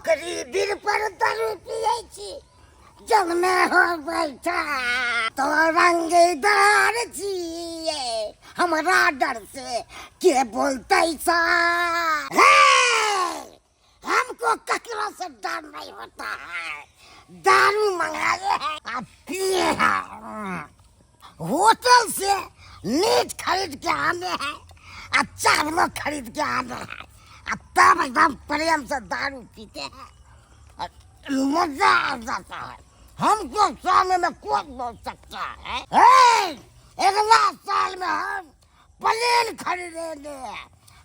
पोखरी भीड़ पर दारू पिए छी, जगमे हो बैठा तो रंगदार छिए, हमरा डर से के बोलते सा हे। हमको ककरो से डर नहीं होता है। दारू मंगाए हैं आ पिए हैं, होटल से मीट खरीद के आने हैं आ चावलो खरीद के आने हैं, आ तब एकदम प्रेम से दारू पीते हैं और मजा आ जाता है। हमको सामने में कौन बोल सकता है? हे, अगला साल में हम प्लेन खरीदेंगे,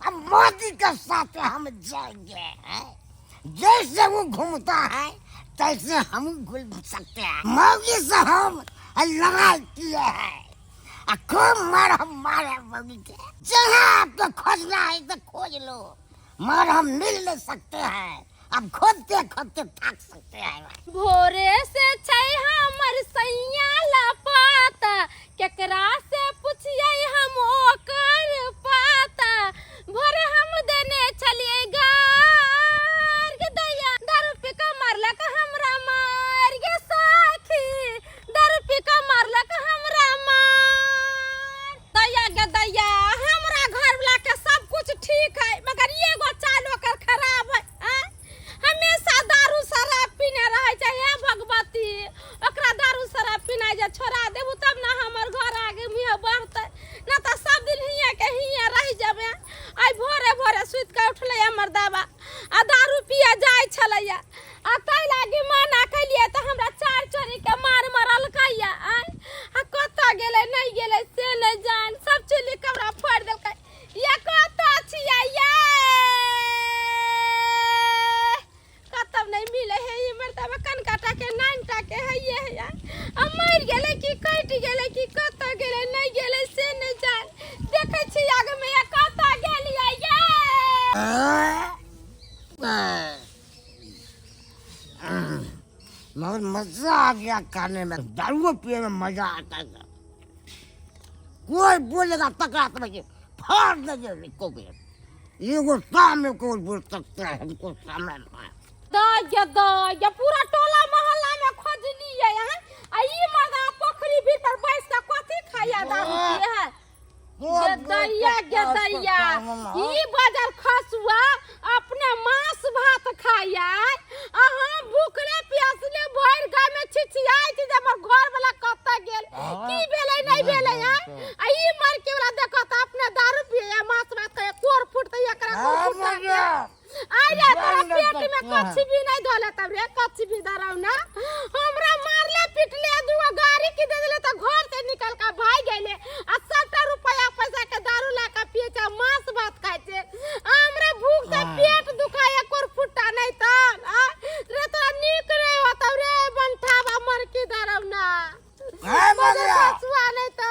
अब मोदी के साथ हम जाएंगे हैं? जैसे वो घूमता है तैसे हम घूम सकते हैं। मौगी से हम लड़ाई किए हैं आ खूब मार हम मारे मौगी के। जहाँ आपको खोजना है तो खोज लो, मगर हम मिल नहीं सकते हैं। अब खोजते खोजते थक सकते हैं। भोरे से छै हमर सैया लापता, केकरा से पुछियै हम ओकर पाता। भोरे हम देने छलियै गार गे दैया, दारू पी कऽ मारलक हमरा मार गे सखी, दारू पी कऽ मारलक हमरा मार। दैया गे दैया, हमरा घरवला के सब कुछ ठीक है, मगर एगो चाल ओकर खराब है। आँय? हमेशा दारू शराब पीने रहै छै। हे भगवती, ओकरा दारू शराब पीनाइ जे छोड़ा देबू तब ने हमर घर आगे मुँहे बढ़तै, ना तऽ सब दिन हियाँ के हियाँ रहि जेबै। आइ भोरे भोरे सुति कऽ उठलै हमर दाबा आ दारू पिए जाइ छलैया, आ ताहि लागी मना केलियै तऽ हमरा चारि चोरी के मार मारलकैया। आँय, आ कतऽ गेलै नहि गेलै से नहि जान, सब चुल्ली कपड़ा फोड़ि देलकै। ये कतऽ छियै ये? कतौ नहि मिलै है ई मर्दबा, कनकाटा के नानटा के है ये है। आ मरि गेलै कि कटि गेलै कि कतऽ गेलै नहि गेलै से नहि जान। देखै छी आगे में, ये कतऽ गेलियै ये? मगर मजा आ गया खाने में, दारू पिए में मजा आता है। कोई बोलेगा तकरा समझिए फाड़ देंगे इसको भी। एगो सामने कोई बोल सकता है हमको सामने में? दैया दैया, पूरा टोला मोहल्ला में खोजलियै यहाँ, आ ई मर्दा पोखरी भीड़ पर बैस के कथी खाइया दारू पिए है? कोई गे दैया गे दैया, ई बजर खसुआ अपने मांस भात खाइया, आ हम भूखले प्यासले भरि गाय में छिछियाइ छी जे हमर घर वाला कतऽ गेल, की भेलै नहि भेलै। हैं, आ ई मरकी वाला देखो तऽ अपने दारू पिए मांस भात खाइया, कोर फुटतै एकरा, कोर फुटतै। आइ रे, तोरा पेट में कच्ची भी नहीं धोले तब रे, कच्ची भी धराउ ना। हमरा मारले पिटले, दूगो गाड़ी की दे देले त घर से निकल के भाग गेले, आ सबटा रुपया पैसा के दारू ला के पिए छै, मांस भात खाय छै। हमरा भूख से पेट दुखाय, एको फुट्टा नहीं त आ रे। तोरा नीक रे होतौ रे बनठाबा मरकी धराउ ना। है मगरा। ससुआ नहीं त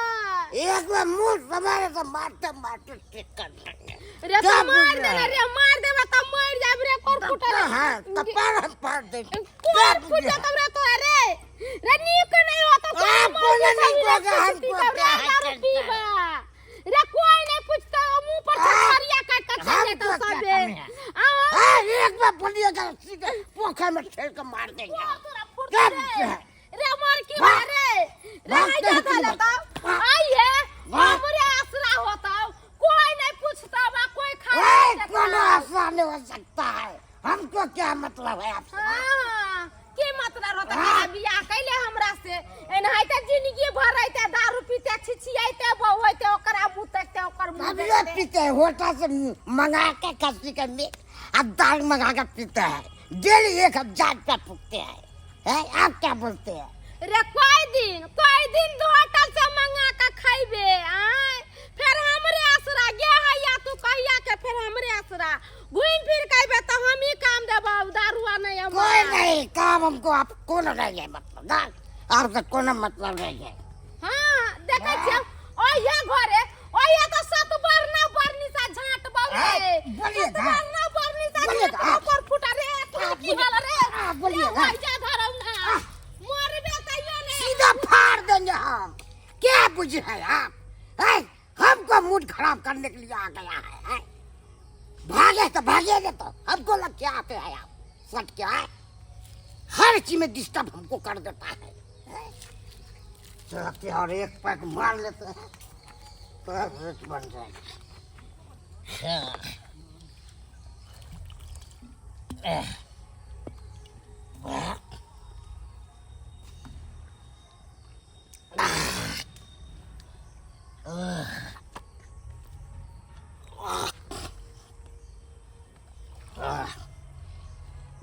एक बार मुंह समारे तो मारते मारते ठीक कर देंगे। रे क्या तो मार बोल रहा देले है? रे, मार देबे त मर जाब रे, कोर फुटल। हाँ, कपार हम फाड़ देंगे। कोर फुट जतौ रे तोरा रे। रे नीक नहीं होतो तोरा। आप मर कोने जेतौ नहीं रे, होगा, कुछ हमको पीबा क्या रे, है दारू टेंशन? पीबा रे, कोई नहीं पूछता, मुंह पर छछरिया काट के चल हमको जेतौ क्या सबे। कमी है? आओ। हाँ, एक बार बोलिएगा सीधे पोखर में ठेल के मार देंगे। तोरा फुट क्या रे। पूछे है? रे मर की वाह। रे रे, वाह, आई जा देखी धले वाह। तब वाह। आई है। वाह। हमरे आसरा होता, कोई नहीं पूछता बा, कोई खा ए, नहीं कोनो देता। आसान नहीं हो सकता है। हमको क्या मतलब है आपसे? हाँ, की मतलब होता? हाँ। कि बियाह कैले हमरा से एनाहिते जिंदगी भर रहते, दारू पीते छिछियाते बौते, ओकरा मुंह तकते ओकर मुंह हम ये देखते। पीते हैं होटल से मंगा के खस्सी के मीट अब दाल मंगा के पीते हैं, डेली 1000 रुपया फूकते हैं, हैं? आप क्या बोलते हैं? रे कोई दिन दो होटल से मंगा के खैबे आय, फिर हमरे आसरा गे हैया तू कहिया के, फिर हमरे आसरा घूम फिर के अइबे तो हम ही काम देबौ, दारुआ नहीं हम। कोई नहीं काम हमको, आप कोनो नहीं है मतलब ना, आपसे कोनो मतलब नहीं है। हाँ, देखै छियै ओहिया घरे, ओहिया तो सत बरना बरनी सा झाट बौ रे। हाँ, बोलिए सत ना। बरना बरनी सा बोलिए झाट ना। बौ पर फुटा रे, तू हाँ, की बोलिए। भेल रे? हाँ, बोलिए रे, ना। ओहिया धरौ ना। हाँ। मरबे तैयो ने। सीधा फाड़ देंगे हम। क्या बुझे हैं आप? हैं? हमको मूड खराब करने के लिए आ गया है, हैं? भागे तो भागेंगे तो हमको लग के आते हैं आप। सट के आए हर चीज में डिस्टर्ब हमको कर देता है। चलते और एक पैक मार लेते हैं तो रेट बन जाएगा। हाँ।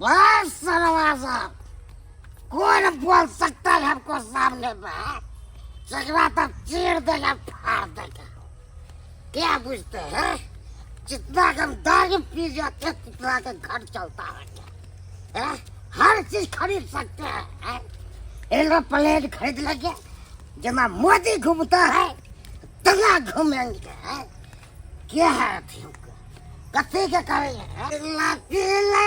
बस सरवा साहब, कौन बोल सकता है हमको सामने में? सगरा तब चीर देगा फाड़ देगा। क्या बुझते हैं, जितना कम दारू पी जाते हैं उतना का घर चलता है, है? हर चीज खरीद सकते हैं, है? एरोप्लेन खरीद लेंगे, जना मोदी घूमता है तना घूमेंगे, है? क्या है अथी हमको कथी के करेंगे? पीला पीला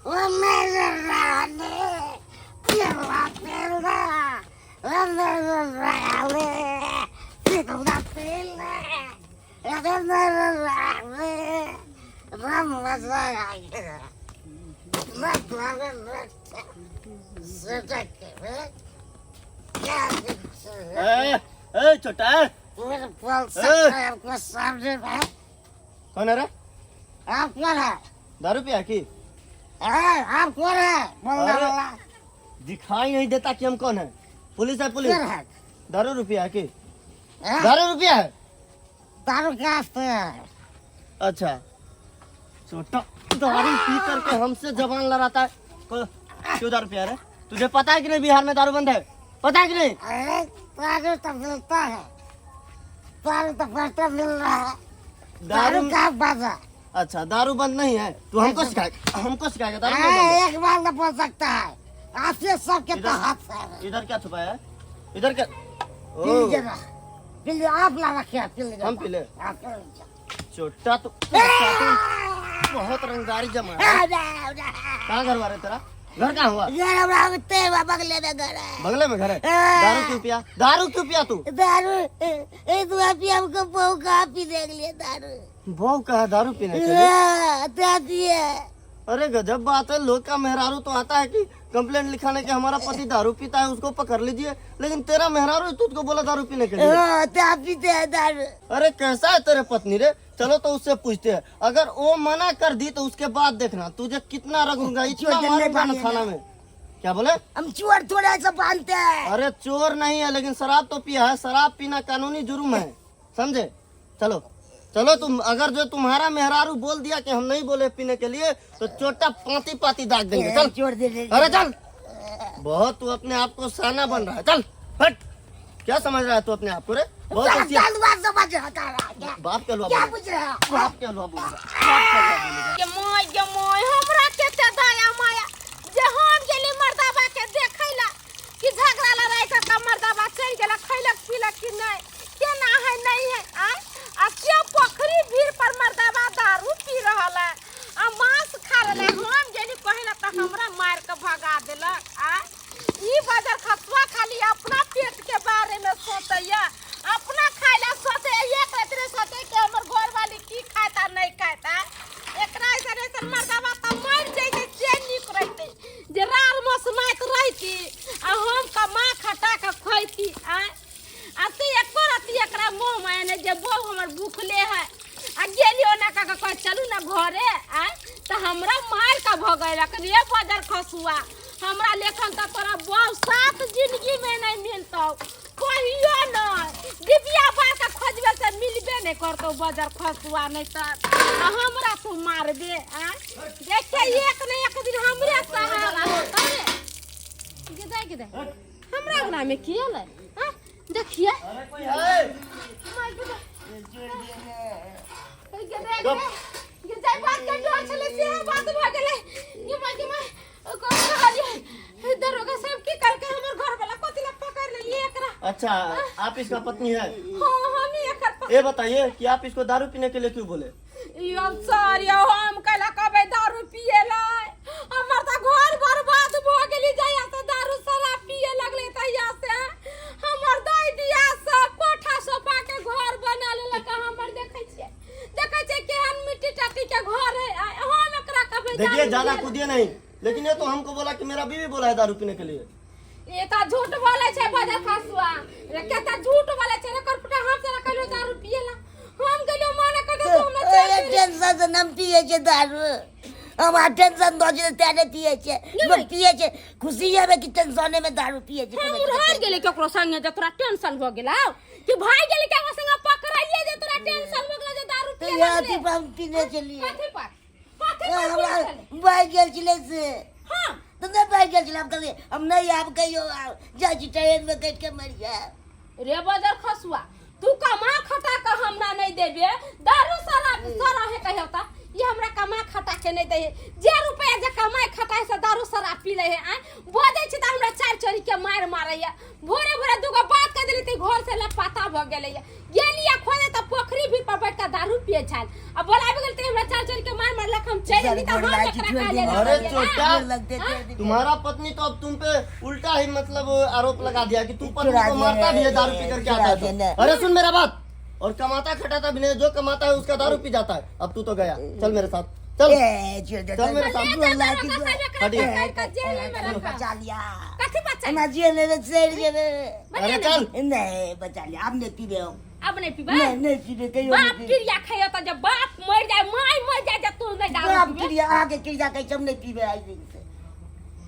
वो मेरे रानी, पीला पीला वो मेरे रानी, पीला पीला वो मेरे रानी, राम मजा आएगा। मैं तुम्हारे क्या ए, ए छोटा बोल सकता है हमको सामने में? कौन है रे? आप कौन है? दारू पिया की? आप कौन है? बोलना अरे। बोलना दिखाई नहीं देता कि हम कौन है? पुलिस है पुलिस। कौन है? दारू रुपया की? हाँ? दारू रुपया है? दारू कहाँ से है? अच्छा छोटा दारू पी करके हमसे जबान लड़ाता है। क्यों दारू पिया रे? तुझे पता है कि नहीं बिहार में दारू बंद है? पता है कि नहीं? अरे दारू तो मिलता है, दारू तो पैसा मिल रहा है। दारू दारू का बाजा? अच्छा दारू बंद नहीं है, तू हमको सिखाएगा, हमको सिखाएगा दारू नहीं बंद है। एक बार ना बोल सकता है आपसे सबके तो इधर- हाथ है। इधर क्या छुपाया है? इधर क्या? पी ओ, लीजिए ना, पी लीजिए, आप ला रखे पी लीजिए। हम पी ले? आप पी लीजिए। छोटा तो तो बहुत रंगदारी जमा है। कहाँ घर वाले तेरा? घर कहाँ हुआ? घर हमरा होते हुआ बगले में घर है। बगले में घर है। दारू क्यों पिया? दारू क्यों पिया तू? दारू ए तू अभी हमको बहू का पी देख लिया दारू। बहू कहा दारू पीने के लिए? हाँ, दादी है। अरे गजब बात है, लोग का मेहरारू तो आता है कि कंप्लेंट लिखाने के हमारा पति दारू पीता है उसको पकड़ लीजिए, लेकिन तेरा मेहरारू तुझको बोला दारू पीने के लिए। हाँ, तो पीते हैं दारू। अरे कैसा है तेरे पत्नी रे? चलो तो उससे पूछते हैं, अगर वो मना कर दी तो उसके बाद देखना तुझे कितना रगड़ूंगा, इतना चोर मारूंगा ना नहीं थाना में। क्या बोले? हम चोर थोड़ा ऐसा बांधते हैं। अरे चोर नहीं है लेकिन शराब तो पिया है, शराब पीना कानूनी जुर्म है, समझे? चलो चलो, तुम अगर जो तुम्हारा मेहरारू बोल दिया कि हम नहीं बोले पीने के लिए तो चोटा पाती पाती दाग देंगे। चल चोर दे दे। अरे चल, बहुत तू अपने आप को साना बन रहा है, चल हट। क्या समझ रहा है तू अपने आप को रे? बहुत होशियार। समझ रहा है। बाप के हलवा क्या बोलेगा। पूछ रहा है? बाप के हलवा बोलेगा। बाप के हलवा बोलेगा। गे my गे my, हमरा केते दया माया जे हम गेली मर्दाबा के देखैला कि झगड़ा लड़ाई कर के मर्दाबा चलि गेला, खैलक पीलक कि नहि, केना है नहीं है। आय आ के पोखरी भीड़ पर मर्दाबा दारू पी रहल है आ मांस खा रहल है। हम गेली कहैला तऽ हमरा मारि के भगा देलक। आय ई बाजार खसुआ खाली अपना पेट के बारे में सोचैया, अपना खाइला सोचैया, एक राति रे सोचै कि हमर घरवाली की खाता नहीं खाता। एकरा ऐसन ऐसन मर्दाबा तऽ मरि जैतै से नीक रहितै, जे राल मसमाइत रहिती आ हम कमा खटा के खैती। आय आ से एको रति एकरा मोह माया नहि जे बहू हमर भूखले है आ गेली ओना कऽ के कहै चलू ने घरे। आय तऽ हमरा मारि के भगेलक रे बजर खसुआ, हमरा लेखन तऽ तोरा बहू सात जिंदगी में नहीं मिलतौ, कहियो नहि। डिबिया बार के खोजबे से मिलबे नहीं करतौ बजर खसुआ, नहीं तऽ आ हमरा तू मारबे। आय देखे एक ने एक दिन हमरे सहारा होतौ रे। गिदाय गिदाय हमरा अंगना में की एलै? हाँ देखिए अरे कोई है? जाय बात के डर छलै से बात भऽ गेलै। गे माय गे माय, कहलियै दरोगा साहब की करके हमर घर वाला कथी ला पकड़ लेलियै एकरा। अच्छा आप इसका पत्नी है? हाँ हम ही एकर। ये बताइए कि आप इसको दारू पीने के लिए क्यों बोले? यौ सर यौ हम कैला कहबै दारू पिए ला, हमर तऽ घर बर्बाद भऽ गेली जहिया से दारू शराब पिए लगलै तहिया से। हमर दाइ दिया सब कोठा सोफा के घर बना लेलक। हमर देखै छियै देखै छियै केहन मिट्टी टाटी के घर है। हम एकरा कहबै देखिए ज्यादा कूदिए नहीं, लेकिन ये तो हमको बोला कि मेरा बीवी बोला है दारू पीने के लिए। ये त झूठ बोले छै बजर खसुआ रे, केता झूठ बोले छै रे करपुटा। हम से कहलो दारू पिएला, हम गेलियो माना कर दे तो हमरा ए, चल गेली। टेंशन से हम पिए छे दारू, हमरा टेंशन दऽ छै तें नहि पिए छै। लोक पिए छै खुशीए में कि टेंशने में दारू पिए छै? हम रह गेली केकरो संगे जे तोरा टेंशन भ गेलौ, कि भाग गेली केकरो संगे पकड़ाइए जे तोरा टेंशन भ गेलौ जे दारू तऽ पिए इएह लगले? अथी पर हम पीने छलियै। कथी पर, कथी पर हमरा पिए छलै? भागि गेल छलै से। हाँ। तऽ नहि भागि गेल छलै, हम कहलियै हम नहि आब कहियो आब जाइ छी, ट्रेन मे कटि के मरि जायब। रे बजर खसुआ, तू कमा खटा के हमरा नहीं देबे, दारू शराब सरा है कहियो ता ये हमरा कमा खटा के नहीं दे, जे रुपया जे कमाए खटाए से दारू शराब पी ले है। आय बजै छी त हमरा चार चोरी के मार मारैया। भोरे भोरे दूगो बात कह देली त घर से लापता भ गेलै। गेली आ खोजे त पोखरी भी पर बैठ के दारू पिए छल, आ बोलाबे गेल त हमरा चार चोरी के मार मारलक। हम चलि गेली त हम एकरा का ले अरे चोटा, लगते थे। तुम्हारा पत्नी तो अब तुम पे उल्टा ही मतलब आरोप लगा दिया कि तू पत्नी चुरा को मारता भी है, दारू पी करके आता है चुरा तो। दिया। अरे सुन मेरा बात, और कमाता खटाता भी नहीं, जो कमाता है उसका दारू पी जाता है। अब तू तो गया, चल मेरे साथ चल। ए, छोड़ दे, चल मेरे साथ। गोर लागी, हटिए। जेल में रखा। बचा लिया। कथी बचा? हमरा जेल में चलि जेबै। अरे चल। नहीं, बचा लिया, आब नहि पीबे हम। अब नहीं पीबे? नहीं, नहीं पीबे कहियो बाप नहीं पीबे। क्रिया खाइयो त जब बाप मर जाए, my मर जाए, जब तू नहीं दारू बाप पीबे। क्रिया, अहाँके क्रिया कहै छै, हम नहि पीबे आइ दिन से।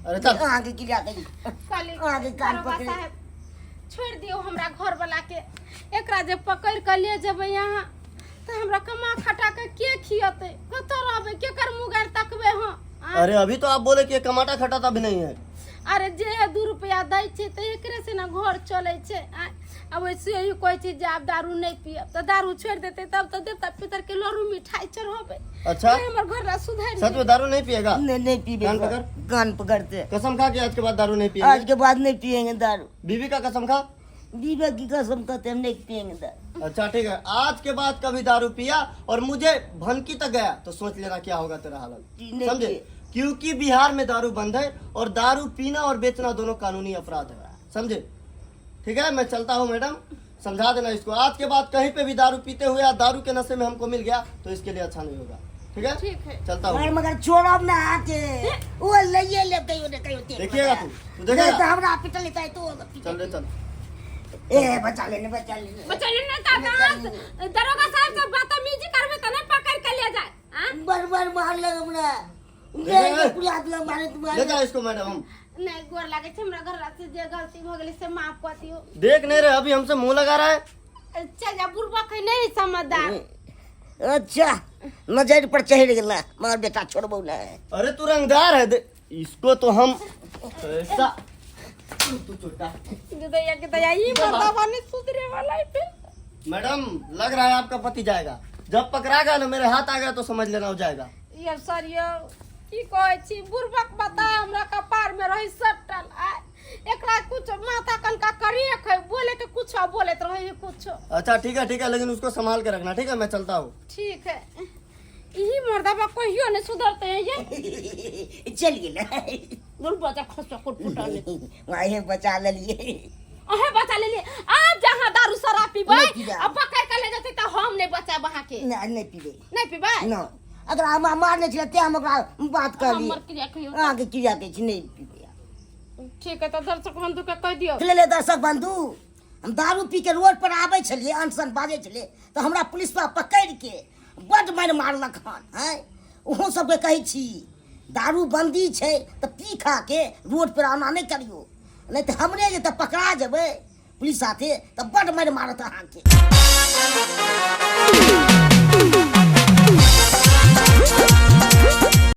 अरे चल। अहाँके क्रिया कहै छै। साले, अहाँके कान दरोगा पकड़े। साहेब, छोड़ि दियौ हमरा घर वाला के। एकरा जे पकड़ि के ले जेबै अहाँ तऽ हमरा कमा खटा के के खियतै? कतऽ रहबै? केकर मुँह गारि तकबै हम आँय? अरे अभी तो आप बोले कि ये कमाटा खटाता भी नहीं है। अरे जे 2 रुपया दै छै तऽ एकरे से ने घर चलै छै आँय? आब वैसे ही कहै छै जे आब दारू नहि पियब, तऽ दारू छोड़ि देतै तब तऽ देवता पितर के लड़ू मिठाई चढ़ेबै। अच्छा। नहि, हमर घर ला सुधरि सच में दारू नहीं पिएगा? नहीं, नहीं पीबे। कान पकड़। कान पकड़ते। कसम खा के आज के बाद दारू नहीं पिएंगे। आज के बाद नहीं पिएंगे दारू। बीवी का कसम खा। बीवी की कसम खाते, हम नहीं पिएंगे दारू। अच्छा ठीक है, आज के बाद कभी दारू पिया और मुझे भनकी तक गया तो सोच लेना क्या होगा तेरा हालत। नहीं समझे? पिए। क्योंकि बिहार में दारू बंद है और दारू पीना और बेचना दोनों कानूनी अपराध है, समझे? ठीक है, मैं चलता हूँ। मैडम, समझा देना इसको, आज के बाद कहीं पे भी दारू पीते हुए या दारू के नशे में हमको मिल गया तो इसके लिए अच्छा नहीं होगा, ठीक है? ठीक है। चलता हूँ। मगर मगर छोड़ब ना आके, ओ लइए लेब कहियो ने कहियो तेल देखिएगा बचा। तू, तू देखेगा? नहीं तो हमरा पिटल लेता है तो चल रे चल। ए, बचा लेने, बचा लेने। बच्चा ने तऽ दरोगा साहब से बदतमीजी करबै तऽ नहि पकड़ के ले जाए आँ? बर बर मार लग हमरा। ले, ले। पूरा हाथ लग मारे ले तुम्हारे। जा इसको मैडम हम। नहि, गोर लागै छै, हमरा घर से जे गलती भऽ गेलै से माफ कऽ दियौ। देख नहीं रहे, अभी हमसे मुंह लगा रहा है। चल जा, बुढ़बा है नहीं समझदार। अच्छा, नजर पर चढ़ गेला, मगर बेटा छोड़बो ना। अरे तू रंगदार है, इसको तो हम ऐसा तू छोटा। दैया के दैया, ई मर्दावा नहीं सुधरे वाला है फिर। मैडम, लग रहा है आपका पति जाएगा। जब पकड़ा गया ना, मेरे हाथ आ गया तो समझ लेना हो जाएगा। ये सर, यो की कहै छी, बुढ़बक बता हमरा कपार में रही सटल आ एकरा कुछ माथा कनका करिए है, बोले के कुछ बोलत रहे है कुछ। अच्छा ठीक है, ठीक है, लेकिन उसको संभाल के रखना, ठीक है? मैं चलता हूँ। ठीक है। यही मर्दाबा कहियो नहीं सुधरते हैं ये। चल गेल। दुर बचा खसो को फुटल। वही बचा लेलिए। अहे बचा लेलिए। आप जहाँ दारू शराब पीबै नहीं पीबै। आ पकड़ के ले जेतै तऽ हम नहीं बचाब अहाँके। नहीं, नहीं पीबे। नहीं पीबै? ना, अगर हम मारने छलै ते हम ओकरा बात कहलिए। हमर क्रिया कहियो। अहाँके क्रिया कहै छी, नहीं पीबे। ठीक है, तऽ दर्शक बंधु के कहि दियौ। ले दर्शक बंधु, हम दारू पी के रोड पर आबै छलियै, अनशन बाजै छलियै तऽ हमरा पुलिसवा पकड़ि के बड्ड मारि मारलक हन। हैं, ओहो सबके कहै छी, दारू बंदी छै तऽ पी खा के रोड पर आना नहि करियौ, नहि तऽ हमरे जे तऽ पकड़ा जेबै पुलिस साथे तऽ बड्ड मारि मारत अहाँके।